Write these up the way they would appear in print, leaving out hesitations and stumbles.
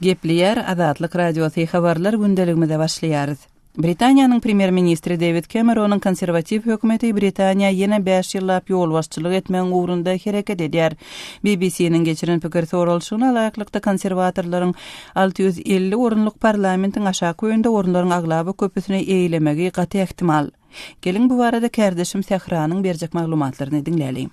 Gepleýär Azatlyk Radiosy Habarlar gündeligimize başlaýarys. Britaniýanyň premýer-ministri Dewid Kemeronyň konserwatiw hökümeti Britaniýa ýene bäş ýyllap ýolbaşçylyk etmegiň ugrunda hereket edýär. BBC-niň geçiren pikir soralyşygyna laýyklykda konserwatorlaryň 650 orunlyk parlamentiň aşaky öýünde orunlaryň aglaba köpüsini eýelemegi gaty ähtimal. Geliň bu barada kärdeşim Sähranyň berjek maglumatlaryny diňläliň.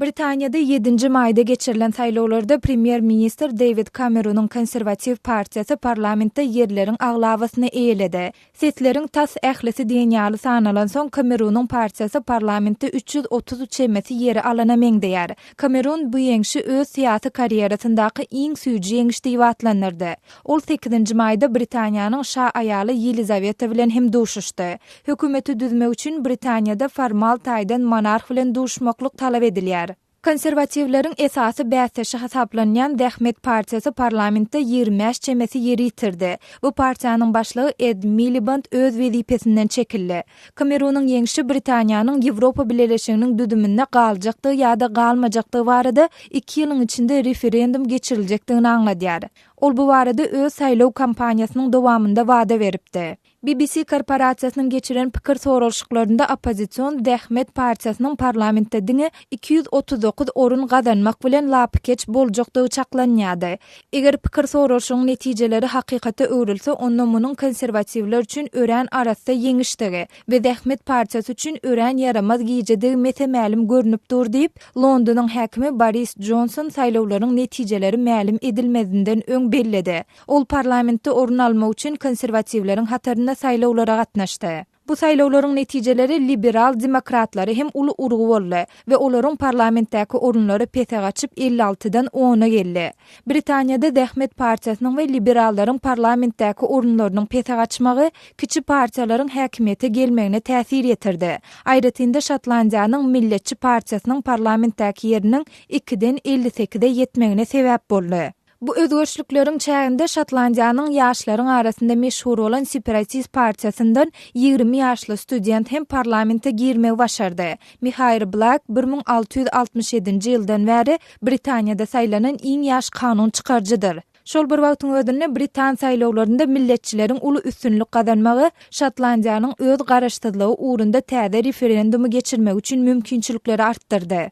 Britaniýada ýedinji maýda geçirilen saýlawlarda premýer-ministr Deýwid Kamerunyň Konserwatiw partiýasy parlamentde ýerleriň aglabasyny eýeledi. Sesleriň tas ählisi diýen ýaly sanalansoň, Kamerunyň partiýasy parlamentde 330 çemesi ýeri alana meňzeýär. Kamerun bu ýeňşi öz syýasy karýerasyndaky iň süýji ýeňiş diýip atlandyrdy. Ol sekizinji maýda Britaniýanyň şa aýaly Ýelizaweta bilen hem duşuşdy. Hökümeti düzmek üçin Britaniýada formal taýdan monarh bilen duşmaklyk talap edilýär. Konserwatiwleriň esasy bäsdeşi hasaplanýan Zähmet partiýasy parlamentde 25 çemesi ýeri ýitirdi. Bu partiýanyň başlygy Ed Miliband öz wezipesinden çekildi. Kamerunyň ýeňşi Britaniýanyň Ýewropa Bileleşiginiň düzüminde galjakdygy ýa-da galmajakdygy barada iki ýylyň içinde referendum geçiriljekdigini aňladýar. Ol bu barada öz saýlaw kampaniýasynyň dowamynda wada beripdi. BBC korporasiýasynyň geçiren pikir soralyşyklarynda oppozision Zähmet partiýasynyň parlamentde diňe 239 orun gazanmak bilen lapykeç boljakdygy çaklanýardy. Eger pikir soralyşygyň netijeleri hakykata öwrülse, onda munuň konserwatiwler üçin örän arassa ýeňişdigi we Zähmet partiýasy üçin örän ýaramaz gijedigi mese-mälim görnüp dur diýip, Londonyň häkimi Boris Jonson saýlawlaryň netijeleri mälim edilmezinden öň belledi. Ol parlamentde orun almak üçin konserwatiwleriň hatarynda saýlawlara gatnaşdy. Bu saýlawlaryň netijeleri liberal demokratlara hem uly urgy boldy we olaryň parlamentdäki orunlary pese gaçyp 56-dan ona geldi. Britaniýada Zähmet partiýasynyň we liberallaryň parlamentdäki orunlarynyň pese gaçmagy kiçi partiýalaryň häkimiýete gelmegine täsir ýetirdi. Aýratyn-da Şotlandiýanyň Milletçi partiýasynyň parlamentdäki ýeriniň ikiden 58-e ýetmegine sebäp boldy. Bu özgerişlikleriň çäginde Şotlandiýanyň ýaşlaryň arasynda meşhur bolan separatist partiýasyndan 20 ýaşly student hem parlamente girmegi başardy. Mihaýr Blak 1667-nji ýyldan bäri Britaniýada saýlanan iň ýaş kanun çykaryjydyr. Şol bir wagtyň özünde britan saýlawlarynda milletçileriň uly üstünlik gazanmagy Şotlandiýanyň öz garaşsyzlygy ugrunda täze referendumy geçirmegi üçin mümkinçilikleri artdyrdy.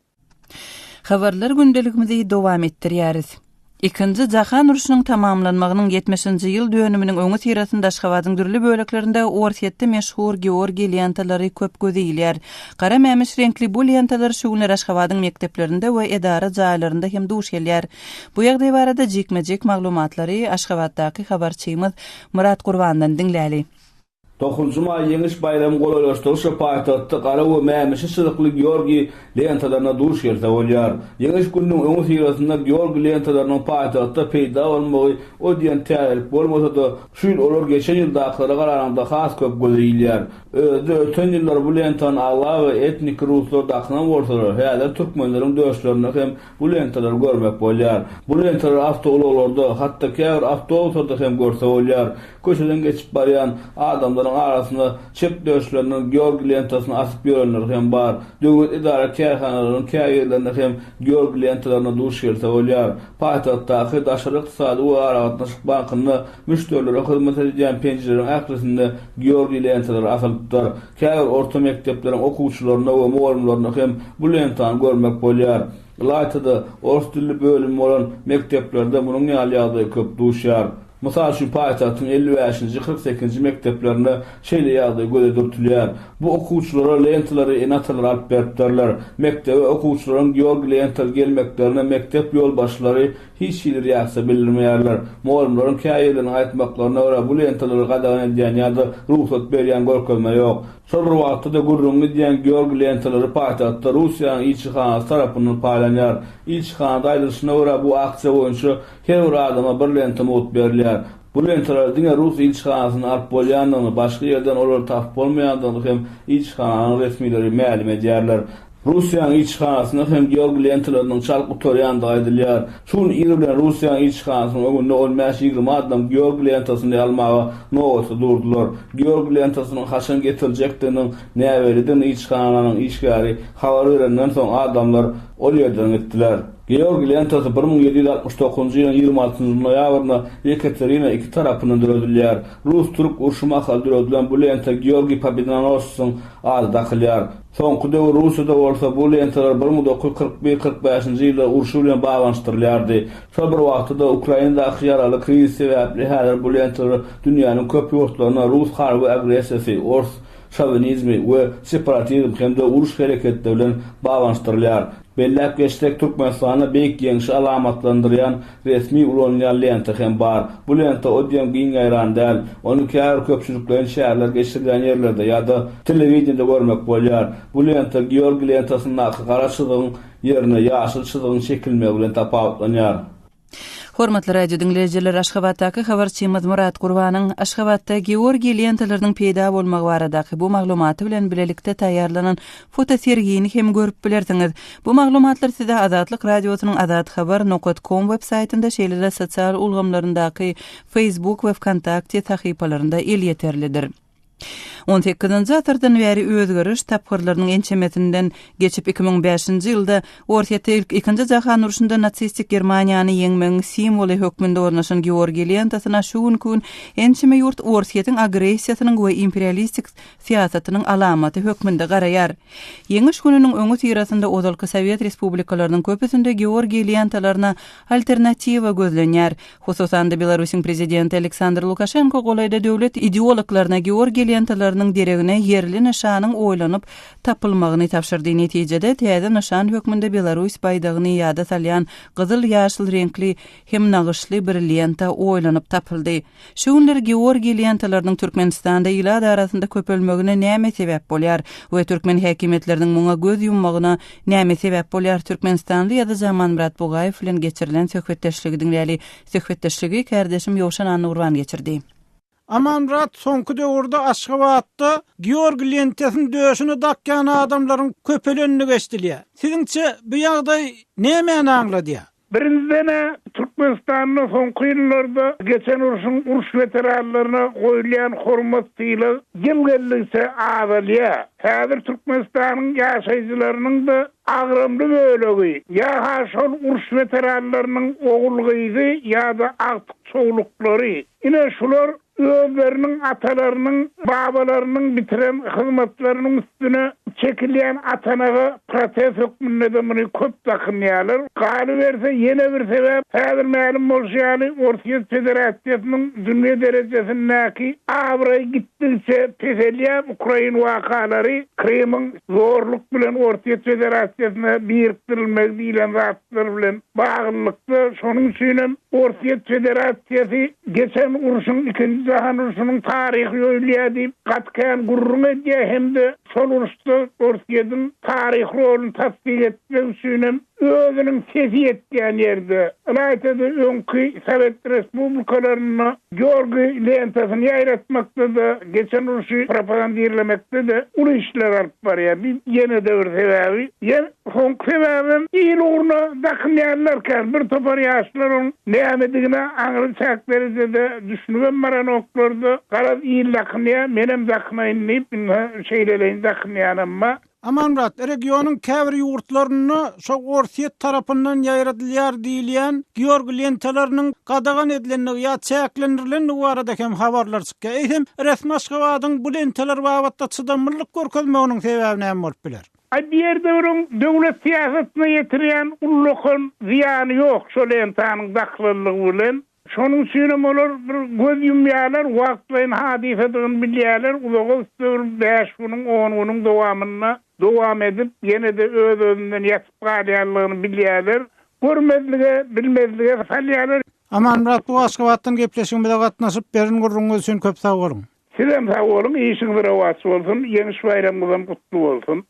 Habarlar gündeligimizi dowam etdirýäris. Ikinji jahan urşunyň tamamlanmagynyň ýetmişinji ýyl dönüminiň öňüsyrasynda Aşgabadyň dürli böleklerinde Orsýetde meşhur Georgiý lentalary köp göze ilýär. Gara mämiş reňkli bu lentalar şu günler Aşgabadyň mekdeplerinde we edara jaýlarynda hem duş gelýär. Bu ýagdaý barada jikme-jik maglumatlary Aşgabatdaky habarçymyz Myrat Gurbandan diňläli. Dokuzynjy maý Ýeňiş baýramy golaýlaşdygyça paýtagtda gara we mämişi çyzykly Georgiý lentalaryna duş gelse bolýar. Ýeňiş gününiň öňüsyrasynda Georgiý lentalarynyň paýtagtda peýda bolmagy o diýen täzelik bolmasa-da, şu ýyl olar geçen ýyldakylara garanyňda has köp göze ilýär. Özi-de öten ýyllar bu lentany aglaba etniki ruslar dakynan bolsalar, häzir türkmenleriň döşlerinde hem Bu lentalary görmek bolýar. Bu lentalary awtoulaglarda, hatda käbir awtobuslarda hem görse bolýar. Köçeden geçip barýan adamlaryň arasynda çep döşlerinden Georgiý lentasyny asyp ýörenleri hem bar. Döwlet edara-kärhanalarynyň käbirlerinde hem Georgiý lentalaryna duş gelse bolýar. Paýtagtdaky Daşary ykdysady we aragatnaşyk bankynda müşderilere hyzmat edýän penjireleriň ählisinde Georgiý lentalary asylypdyr. Käbir orta mekdepleriň okuwçylarynda we mugallymlarynda hem bu lentany görmek bolýar. Ylaýta-da, ors dilli bölümi bolan mekdeplerde munuň ýaly ýagdaý köp duşýar. Mysal üçin, paýtagtyň 55-nji, 48-nji mekdeplerinde şeýle ýagdaý göze dürtülýär. Bu okuwçylara lentalary ene-atalar alyp beripdirler. Mekdebe okuwçylaryň georgiý lentaly gelmeklerine mekdep ýolbaşçylary Hiç hili reaksiýa bildirmeýärler. Mugallymlaryň käbirleriniň aýtmaklaryna görä, bu lentalary gadagan edýän ýa-da rugsat berýän görkezme ýok. Şol bir wagtda-da gürrüňi gidýän georgiý lentalary paýtagtda Russiýanyň ilçihanasy tarapyndan paýlanýar. Ilçihanada aýdylyşyna görä, bu aksiýa boýunça her bir adama bir lenta mugt berilýär. Bu lentalary diňe rus ilçihanasyndan alyp bolýandygyny, başga ýerden olary tapyp bolmaýandygyny hem ilçihananyň resmileri mälim edýärler. Russiýanyň ilçihanasynda hem georgiý lentalarynyň çalt gutarýandygy aýdylýar. Şu gün ir bilen Russiýanyň ilçihanasynyň öňünde on bäş-ýigrimi adam georgiý lentasyny almaga nobatda durdular. Georgiý lentasynyň haçan getiriljekdiginiň näbellidigini ilçihananyň işgäri habar berenden soň adamlar ol ýerden gitdiler. Georgiý lentasy 1769-njy ýylyň 26-njy noýabrynda Ýekaterina II tarapyndan döredilýär. Rus-türk urşy mahaly döredilen bu lenta Georgiý Pobedonosesiň ady dakylýar. Soňky döwür Russiýada bolsa bu lentalar 1941, 45-nji ýyllar urşy bilen baglanyşdyrylýardy. Şol bir wagtda-da Ukrainadaky ýaraly krizis sebäpli häzir bu lentalar dünýäniň köp ýurtlarynda rus harby agressiýasy, ors şowinizmi we separatizm hem-de uruş hereketleri bilen baglanyşdyrylýar. Belläp geçsek, Türkmenistanda Beýik Ýeňşi alamatlandyrýan resmi ulanylýan lenta hem bar. Bu lenta o diýen giň ýaýran däl. Ony käbir köpçülikleýin çäreler geçirilýän ýerlerde ýa-da telewideniýede görmek bolýar. Bu lenta Georgiý lentasyndaky gara çyzygyň ýerine ýaşyl çyzygyň çekilmegi bilen tapawutlanýar. Hormatly radio diňleýjiler, Aşgabatdaky habarçymyz Myrat Gurbanyň Aşgabatda Georgiý lentalarynyň peýda bolmagy baradaky bu maglumaty bilen bilelikde taýýarlanan fotosergini hem görüp bilersiňiz. Bu maglumatlar size Azatlyk Radiosynyň azathabar nokat kom web saýtynda, şeýle-de sosial ulgamlaryndaky Facebook we Wkontakte sahypalarynda elýeterlidir. On sekizinji asyrdan bäri özgeriş tapgyrlarynyň ençemesinden geçip 2005-nji ýylda Orsýetde ilk Ikinji jahan urşunda nasistik Germaniýany ýeňmegiň simwoly hökmünde ornaşan Georgiý lentasyna şu günki gün ençeme ýurt Orsýetiň agressiýasynyň we imperialistik syýasatynyň alamaty hökmünde garaýar. Ýeňiş gününiň öňüsyrasynda ozalky sowet respublikalarynyň köpüsinde Georgiý lentalaryna alternatiwa gözlenýär. Hususan-da, Belarusyň prezidenti Aleksandr Lukaşenko golaýda döwlet ideologlaryna georgiý lentalarynyň deregine ýerli nyşanyň oýlanyp tapylmagyny tabşyrdy. Netijede, täze nyşan hökmünde Belarus baýdagyny ýada salýan gyzyl-ýaşyl reňkli hem nagyşly bir lenta oýlanyp tapyldy. Şu günler georgiý lentalarynyň Türkmenistanda ilat arasynda köpelmegine näme sebäp bolýar we türkmen häkimiýetleriniň muňa göz ýummagyna Näme sebäp bolýar? Türkmenistanly ýazyjy Amanmyrat Bugaýew bilen geçirilen söhbetdeşligi diňläli. Söhbetdeşligi kärdeşim Ýowşan Annagurban geçirdi. Amanmyrat soňky döwürde Aşgabatda Georgiý lentesini döşüne dakýan adamlaryň köpelendigi eşidilýär. Siziňçe bu ýagdaý nämäni aňladýar? Birinjiden-ä, Türkmenistanda soňky ýyllarda geçen urşuň uruş weteranlaryna goýulýan hormat-sylag ýyl geldigiçe azalýar. Häzir Türkmenistanyň ýaşaýjylarynyň-da agramly bölegi ýa-ha şol uruş weteranlarynyň ogul-gyzy ýa-da agtyk-çowluklary. Ine, şular özleriniň atalarynyň, babalarynyň bitiren hyzmatlarynyň üstüne çekilýän atanaga protest hökmünde-de muny köp dakynýarlar. Galyberse, ýene bir sebäp, häzir mälim bolşy ýaly, Orsýet Federasiýasynyň dünýä derejesindäki abraýy gitdigiçe peselýär, ukrain wakalary, Krymyň zorluk bilen Orsýet Federasiýasyna birikdirilmegi diýlen zatlar bilen baglylykda, şonuň üçinem Orsýet Federasiýasy Geçen urşuň, Ikinji jahan urşunyň taryhy ýoýulýar diýip, gaty kän gürrüň edýär hem-de şol uruşda Orsýetiň taryhy roluny tassyk etmek üçinem özüniň sesi ýetýän ýerde, ylaýta-da öňki sowet respublikalarynda Georgiý lentasyny ýaýratmakda-da, geçen urşy propagandirlemekde-de uly işler alyp barýar. Bir ýene-de bir sebäbi, Soňky sebäbem il ugruna dakynýanlar kän. Bir topar ýaşlar oň nämedigine aňry çäk derejede düşünibem baranoklar-da, garaz il dakynýar, menem dakynaýyn diýip, indi şeýleleýin dakynýanam bar. Amanmyrat, regionyň käbir ýurtlarynda şo Orsýet tarapyndan ýaýradylýar diýilýän georg lentalarynyň gadagan edilendigi ýa çäklendirilendigi barada hem habarlar çykýar. Eýsem, resmi Aşgabadyň bu lentalar babatda çydamlylyk görkezmeginiň sebäbi näme bolup biler? Aý bu ýerde bir oň döwlet syýasatyna ýetirýän ullakan zyýany ýok şo lentanyň dakylanlygy bilen. Şonuň üçinem olar bir göz ýumýarlar, wagtlaýyn hadysadygyny bilýärler, uzaga gitse bir bäş günüň, on günüň dowamynda dowam edip, ýene-de öz-özünden ýatyp galýanlygyny bilýärler. Görmezlige, bilmezlige salýarlar. Amanmyrat bu Aşgabatdan gepleşigimize gatnaşyp beren gürrüňiňiz üçin köp sag boluň. Sizem sag boluň, işiňiz rowaç bolsun, Ýeňiş baýramyňyzam gutly bolsun!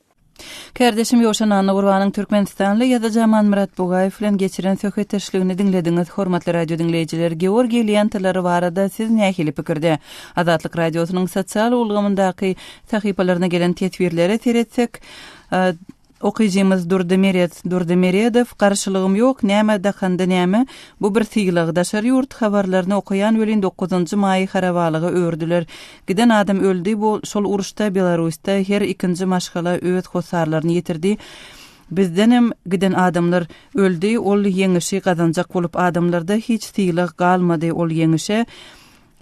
Kärdeşim Ýowşan Annagurbanyň türkmenistanly ýazyjy Amanmyrat Bugaýew bilen geçiren söhbetdeşligini diňlediňiz. Hormatly radio diňleýjiler, Georgiý lentalary barada siz nähili pikirde? Azatlyk Radiosynyň sosial ulgamyndaky sahypalaryna gelen teswirlere seretsek, Okyjymyz Durdy Meret Durdy Meredow, Garşylygym ýok, näme dakanda näme, bu bir sylag. Daşary ýurt habarlaryny okaýan welin dokuzynjy maýy harabalyga öwürdiler. Giden adam öldi bu şol uruşda Belarusda her ikinji maşgala öz hossarlaryny ýitirdi. Bizdenem giden adamlar öldi ol ýeňişi gazanjak bolup adamlarda hiç sylag galmady ol ýeňişe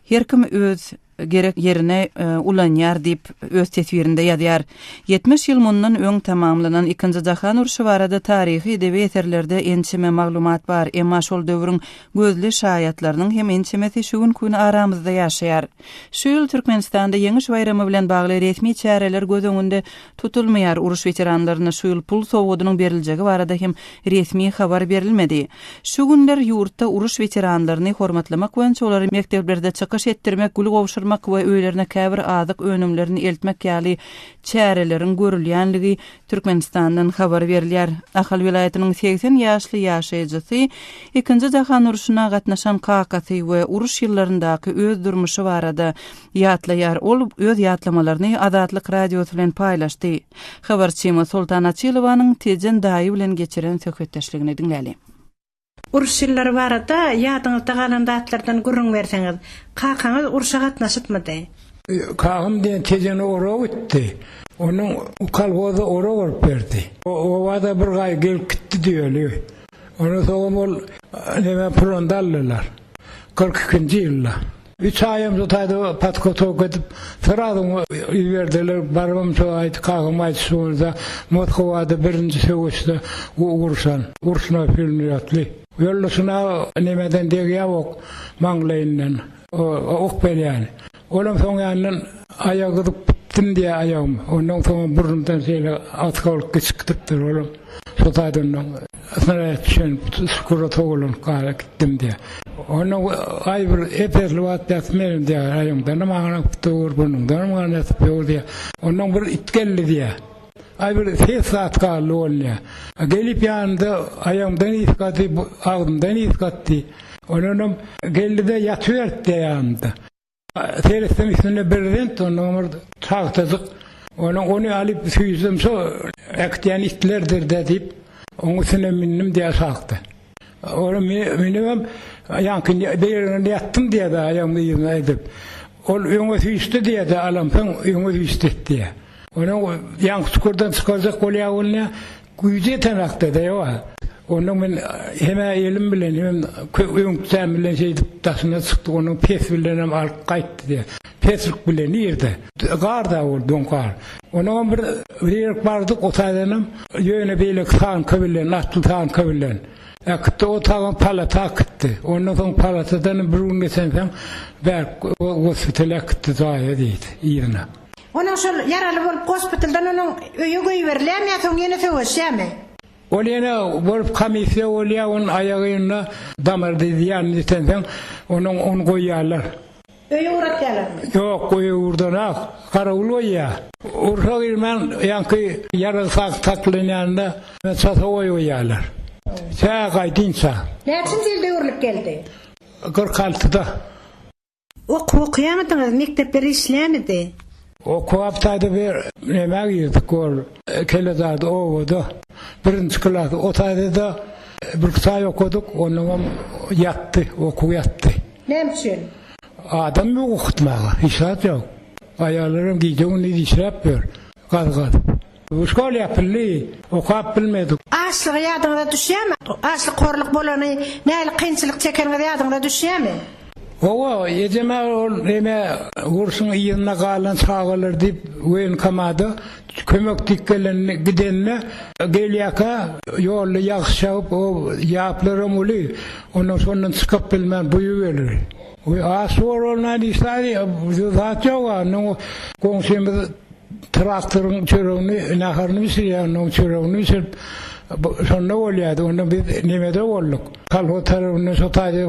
her kim öz gerek ýerine ulanýar diýip öz teswirinde ýazýar. 70 ýyl mundan öň tamamlanan Ikinji jahan urşy barada taryhy edebi eserlerde ençeme maglumat bar, emma şol döwrüň gözli şaýatlarynyň hem ençemesi şu günki gün aramyzda ýaşaýar. Şu ýyl Türkmenistanda Ýeňiş baýramy bilen bagly resmi çäreler göz öňünde tutulmaýar, uruş weteranlaryna şu ýyl pul sowgadynyň beriljegi barada hem resmi habar berilmedi. Şu günler ýurtda uruş weteranlaryny hormatlamak boýunça olary mekdeplerde çykyş etdirmek, gül gowşurmak we öýlerine käbir azyk önümlerini eltmek ýaly çäreleriň görülýänligi Türkmenistandan habar berilýär. Ahal welaýatynyň 80 ýaşly ýaşaýjysy Ikinji jahan urşuna gatnaşan kakasy we uruş ýyllaryndaky öz durmuşy barada ýatlaýar. Ol öz ýatlamalaryny Azatlyk Radiosy bilen paýlaşdy. Habarçymyz Soltan Açylowanyň Tejen daýy bilen geçiren söhbetdeşligini diňläli. Uruş ýyllary barada ýadyňyzda galan zatlardan gürrüň berseňiz. Kakaňyz urşa gatnaşypmydy? Kakam diýen Tejene orak gitdi. Onuň kolhoza orak orup berdi. Obada bir gaý gelip gitdi diýeli. Ondan soňam ol neme pronda aldylar. 42-nji ýylda. Üç aýam şo taýda podgotowka edip, srazu iberdiler. Barybam şo aýt, kakam aýdyşy bolsa, Moskwada birinji söweşde urşan, urşuna pulmýotly. Ýoldaşyna nemeden degýär ok maňlaýyndan, ok berýän. Olam soň ýanyndan aýagy gyzyp gitdim diýýär aýagym. Ondan soňam burnumdan şeýle oskol geçip gidipdir olam. Şo taýdan snarýad düşen çukura togalanyp galyp gitdim diýýär. Ondan aý bir ep-esli wagt ýatyp menem diýýär, aýagyňdanam aňryk dur, burnuňdanam gan ýatyp dur diýýär. Ondan bir it geldi diýýär. Aý bir ses zat galdy bolýar. Gelip ýanynda aýagymdan ysgady, agzymdan ysgatdy. Ondanam geldi-de ýatyberdi diýýär ýanymda. Seretsem üstünde brezent, ondan bir tagtajyk. Ondan ony alyp süýsem şo äkitýän itlerdir-dä diýip, oň üstüne mündim diýýär aşakda. Ony münübem ýaňky beýleginde ýatdym diýýär-de aýagymy yzyna edip. Ol öňe süýşdi diýýär-de, alamsoň öňe süýşdi diýýär. Ondan ýaňky çukurdan çykarjak bolýar bolýar. Güýji ýetenakda-da ýoga. Ondan men hem-ä elim bilen, hemem öňküsäm bilen şeýdip daşyna çykdyk, ondan pes bilenem alyp gaýtdy diýýär. Peslik bilen nirde? Gar-da ol, doň gar. Ondanam bir bir ýerik bardyk, o taýdanam ýöne beýleki tanka bilen, atly tanka bilen äkitdi. O tagam palata äkitdi. Ondan soň palatadanam bir gün geçensoň bärik gospitala äkitdi jaýa diýdi, yzyna. Onuň şol ýaraly bolup gospitaldan onuň öýe goýberilýärmi ýa soň ýene söweşýärmi? Ol ýene bolup komissiýa bolýar, onuň aýagynda damar zyýan ýetensoň onuň ony goýýarlar. Öýe ugratýarlarmy? Ýok, öýe ugradanok, garawul goýýar. Urşa girmän ýaňky ýarag saklanýanda çasowoý goýýarlar. Tä gaýdynça. Näçinji ýylda öwrülip geldi? 46-da. Okuw okaýamydyňyz, mekdepler işleýärmidi? Okuw aptaýda bir nämä girdik ol Kelezarda obada birinji klas o taýda-da bir iki aý okadyk onnoňam ýatdy okuw ýatdy. Näme üçin? Adam ýok okutmaga hiç zat ýok. Aýallaram gije-gündiz işläp ýör gaz gazyp. Bu şkol ýapyldy, okap bilmedik. Açlygy ýadyňyza düşýärmi? Açlyk horluk bolany, nähili kynçylyk çekeniňiz ýadyňyza düşýärmi? Hawa, ejem-ä ol neme urşuň yzynda galan çagalar diýip woýenkomada kömek diýip gelende gidende gelýärkä ýolda ýagyş ýagyp o ýaplaram uly ondan şondan çykyp bilmän buýup gelir. We aç bor ol nädip zat ýok-a ondan goňşymyz Traktoryň çöregini, naharyny bişirýär, onuň çöregini bişirip, şonda bolýardy. Onda biz nemede bolduk. Kolhoz tarapyndan şo taýda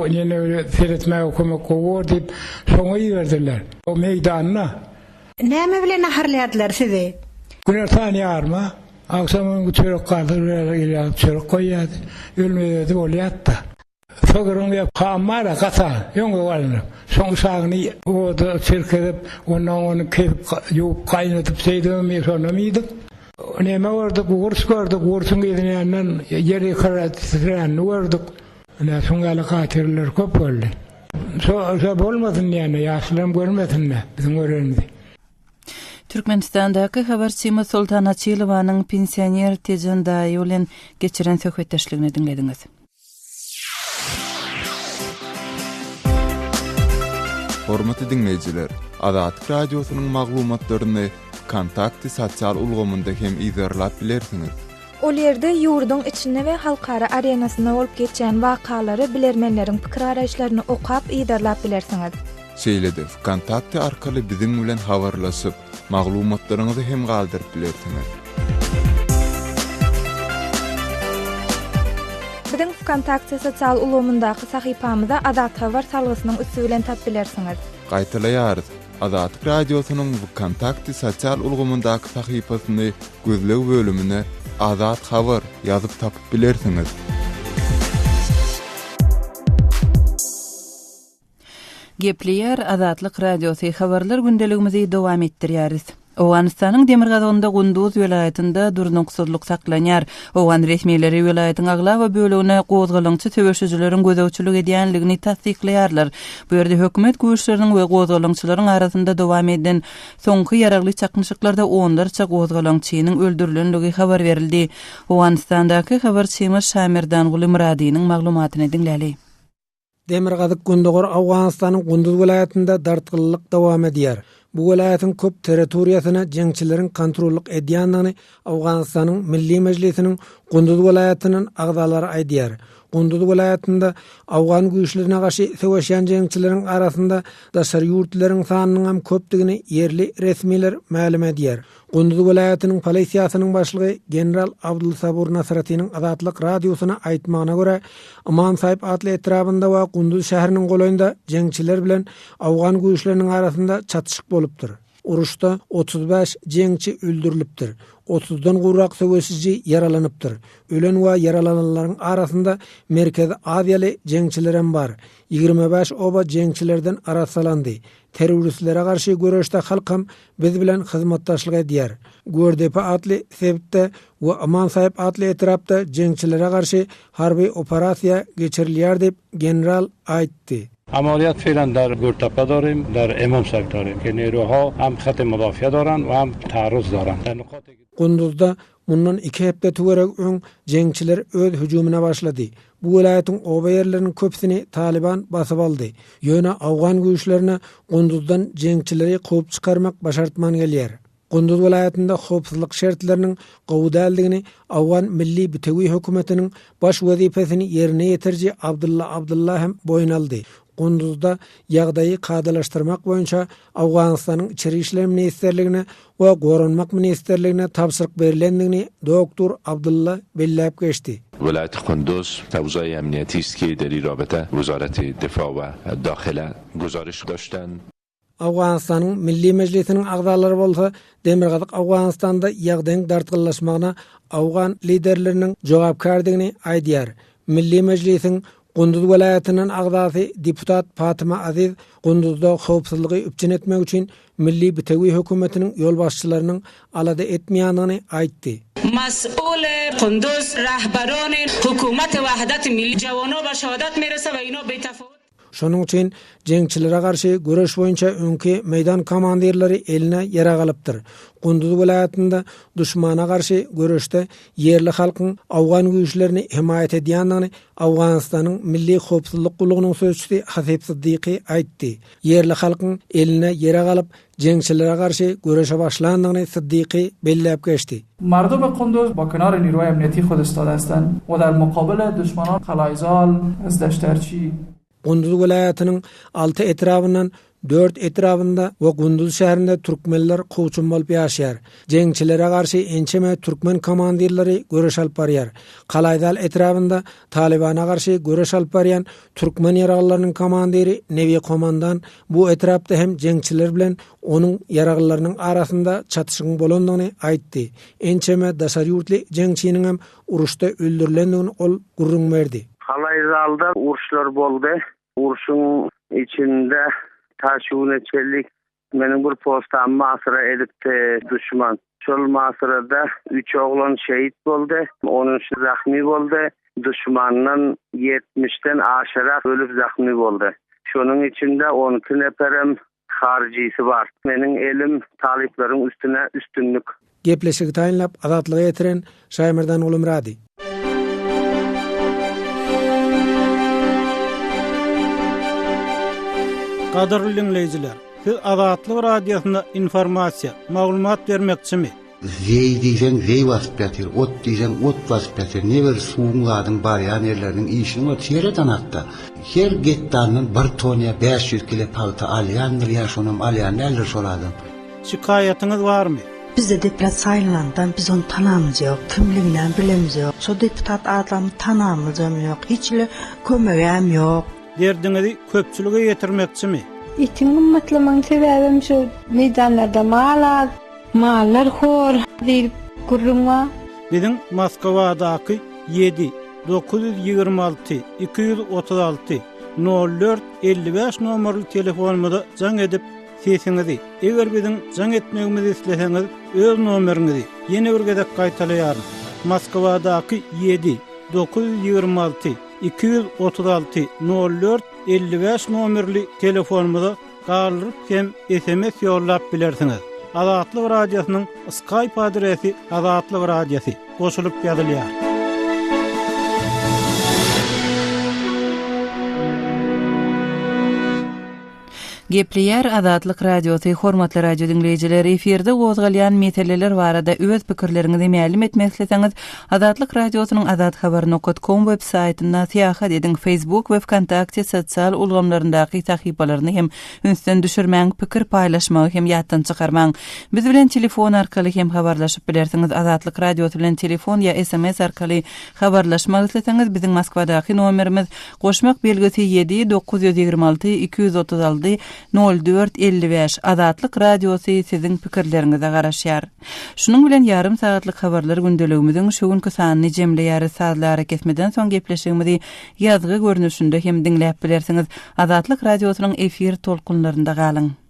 ýene seretmäge kömek gowy bor diýip, şoňa iberdiler. O meýdanda. Näme bilen naharlaýardylar sizi? Günortan ýaryma, agşam öňki çörek galsa, bir ýaly çörek goýýardy. Ölmez-ödi bolýardy-da. Sygryň we hammara gatan, öňe alnyp, soň uşagyny oda çirkezip, ondan ony kesip, ýuwup, gaýnadyp, şeýdibem şonam iýdik. Neme gördük, gurç gördük, gurçuň yzyndan ýer ýykyp gördük. Ine, şuň ýaly hatyrlar köp boldy. Şo, şo bolmasyn diýende, ýaşlaram görmesin-de biziň görenimizi. Türkmenistandaky habarçymyz Soltan Açylowanyň pensioner Tejen daýy bilen geçiren söhbetdeşligini diňlediňiz. Hormatly diňleýjiler, Azatlyk Radiosynyň maglumatlaryny Wkontakte sosial ulgamynda hem yzarlap bilersiňiz. Ol ýerde ýurduň içinde we halkara arenasynda bolup geçýän wakalary, bilermenleriň pikir-garaýyşlaryny okap, yzarlap bilersiňiz. Şeýle-de Wkontakte arkaly biziň bilen habarlaşyp, maglumatlaryňyzy hem galdyryp bilersiňiz. Biziň Wkontakte sosial ulgamyndaky sahypamyza Azathabar salgysynyň üsti bilen tap bilersiňiz. Gaýtalaýarys, Azatlyk Radiosynyň Wkontakte sosial ulgamyndaky sahypasyny gözleg bölümine Azat Habar ýazyp tapyp bilersiňiz. Gepleýär Azatlyk Radiosy, Habarlar gündeligimizi dowam etdirýäris. Owganystanyň demirgazygynda Gunduz welaýatynda durnuksyzlyk saklanýar. Owgan resmileri welaýatyň aglaba bölegine gozgalaňçy söweşijileriň gözegçilik edýänligini tassyklaýarlar. Bu ýerde hökümet güýçleriniň we gozgalaňçylaryň arasynda dowam eden soňky ýaragly çaknyşyklarda onlarça gozgalaňçynyň öldürilenligi habar berildi. Owganystandaky habarçymyz Şamerdanguly Myradynyň maglumatyny diňläli. Demirgazyk-gündogar Owganystanyň Gunduz welaýatynda dartgynlylyk dowam edýär. Bu welaýatyň köp territoriýasyna jeňçileriň kontrollyk edýändigini Owganystanyň Milli Mejlisiniň Gunduz welaýatyndan agzalary aýdýar. Gunduz welaýatynda owgan güýçlerine garşy söweşýän jeňçileriň arasynda daşary ýurtlylaryň sanynyňam köpdügini ýerli resmiler mälim edýär. Gunduz welaýatynyň polisiýasynyň başlygy general Abdulsabur Nasratiniň Azatlyk Radiosyna aýtmagyna görä, Ymam Saýyp atly etrabynda we Gunduz şäheriniň golaýynda jeňçiler bilen owgan güýçleriniň arasynda çatyşyk bolupdyr. Uruşda 35 jeňçi öldürilipdir, otuzdan gowrak söweşiji ýaralanypdyr. Ölen we ýaralananlaryň arasynda Merkezi Aziýaly jeňçilerem bar. 25 oba jeňçilerden arassalandy. Terroristlere garşy göreşde halkam biz bilen hyzmatdaşlyk edýär. Gördepe atly sebitde we Aman Saýyp atly etrapda jeňçilere garşy harby operasiýa geçirilýär diýip, general aýtdy. Amaliyat fe'lan dar Gurtepe dorim, dar Imam Saib dorim ke neruha hem hat mudafiye doran we hem taarruz doran. Dar nuqat Gunduzda mundan iki hepde töweregi öň jeňçiler öz hüjümine başlady. Bu welaýatyň oba ýerleriniň köpüsini Talyban basyp aldy. Ýöne owgan güýçlerine Gunduzdan jeňçileri kowup çykarmak başartman gelýär. Gunduz welaýatynda howpsuzlyk şertleriniň gowy däldigini Owgan milli bitewi hökümetiniň baş wezipesini ýerine ýetiriji Abdylla Abdylla hem boýun aldy. Gunduzda ýagdaýy kadalaşdyrmak boýunça Owganystanyň Içeri işler ministrligine we Goranmak ministrligine tabşyryk berlendigini doktor Abdylla belläp geçdi. Welaýat Kunduz tewzai emniýeti ist ki der i rabite wezareti difa we daxile guzariş daşten. Owganystanyň Milli Mejlisiniň agzalary bolsa Demirgazyk Owganystanda ýagdaýyň dartgynlaşmagyna owgan liderleriniň jogapkärdigini aýdýar. Milli Mejlisiň Gunduz welaýatyndan agzasy deputat Fatima Aziz Gunduzda howpsuzlygy üpjün etmek üçin Milli bitewi hökümetiniň ýolbaşçylarynyň alada etmeýändigini aýtdy. Mas'ul Kunduz rahbaroni hukumat wahdat milli jawano ba şahadat meresa we ino betafawut. Şonuň üçin jeňçilere garşy göreş boýunça öňki meýdan komandirleri eline ýarag alypdyr. Gunduz welaýatynda duşmana garşy göreşde ýerli halkyň owgan güýçlerini hemaýat edýändigini Owganystanyň Milli howpsuzlyk gullugynyň sözçüsi Hasip Siddiqi aýtdy. Ýerli halkyň eline ýarag alyp, jeňçilere garşy göreşe başlandygyny Siddiqi belläp geçdi. Mardum Kunduz ba kenar niruhay emniyeti xud istade hestend ve der muqabil duşmanan Qalayzal az Deşterçi. Gunduz welaýatynyň alty etrabyndan dört etrabynda we Gunduz şäherinde türkmenler kowçum bolup ýaşaýar. Jeňçilere garşy ençeme türkmen komandirleri göreş alyp barýar. Kalaýzal etrabynda Talybana garşy göreş alyp barýan türkmen ýaraglylarynyň komandiri Nebi komandan bu etrapda hem jeňçiler bilen onuň ýaraglylarynyň arasynda çatyşygyň bolandygyny aýtdy. Ençeme daşary ýurtly jeňçiniňem uruşda öldürilendigini ol gürrüň berdi. Kalaýzalda uruşlar boldy. Urşuň içinde ta şu güne çenli Meniň bir postamy masyra edipdi duşman. Şol masyrada üç oglan şehit boldy, on üçi zahmy boldy. Duşmandan ýetmişden aşyrak ölüp zahmy boldy. Şonuň içinde on iki neperem. Haryjysy bar. Meniň elim talyplaryň üstüne üstünlik. Gepleşigi taýynlap Azatlyga ýetiren Şaýmerdan Gulumyrady. Gadyrly diňleýjiler, siz Azatlyk Radiosyna informasiýa, maglumat bermekçimi? Zeý diýseň zeý basyp ýatyr, ot diýseň ot basyp ýatyr. Ne bir suwuň zadyň barýan ýerleriniň işini gör, seredanakda. Her gektaryndan bir ton ýa 500 kile pagta alýandyr ýa şonam alýan däldir şol adam. Şikaýatyňyz barmy? Bizde deputat saýlanandan biz ony tanamyz ýok, kimliginem bilemiz ýok. Şo deputat adamy tanamyzam ýok, hiç hili kömegem ýok. Derdiňizi köpçülige ýetirmekçimi? Etiň gymmatlamagyň sebäbem şu meýdanlarda mal az. Mallar hor diýlip gürrüň bar. Biziň Moskwadaky ýedi, 926 236 04 55 nomerli telefonymyza jaň edip, sesiňizi, eger biziň jaň etmegimizi isleseňiz, öz nomeriňizi, ýene bir gezek gaýtalaýaryn, Moskwadaky ýedi, 926 236 04 55 nomerli telefonymyza galdyryp hem sms ýollap bilersiňiz. Azatlyk Radiosynyň Skype adresi Azatlyk Radiosy goşulyp ýazylýar. Gepleýär Azatlyk Radiosy, Hormatly radio diňleýjiler, efirde gozgalýan meseleler barada öz pikirleriňizi mälim etmek isleseňiz, Azatlyk Radiosynyň azathabar nokat kom web saýtynda syýahat ediň, Facebook we Wkontakte sosial ulgamlaryndaky sahypalaryny hem ünsden düşürmäň, pikir paýlaşmagy hem ýatdan çykarmaň. Biz bilen telefon arkaly hem habarlaşyp bilersiňiz, Azatlyk Radiosy bilen telefon ýa sms arkaly habarlaşmak isleseňiz, biziň Moskwadaky nomerimiz, Goşmak belgisi ýedi, 926 236 04 55 Azatlyk Radiosy siziň pikirleriňize garaşýar. Şunuň bilen ýarym sagatlyk habarlar gündeligimiziň şu günki sanyny jemleýäris. Sazly arakesmeden soň gepleşigimizi ýazgy görnüşinde hem diňläp bilersiňiz. Azatlyk Radiosynyň efir tolkunlarynda galyň.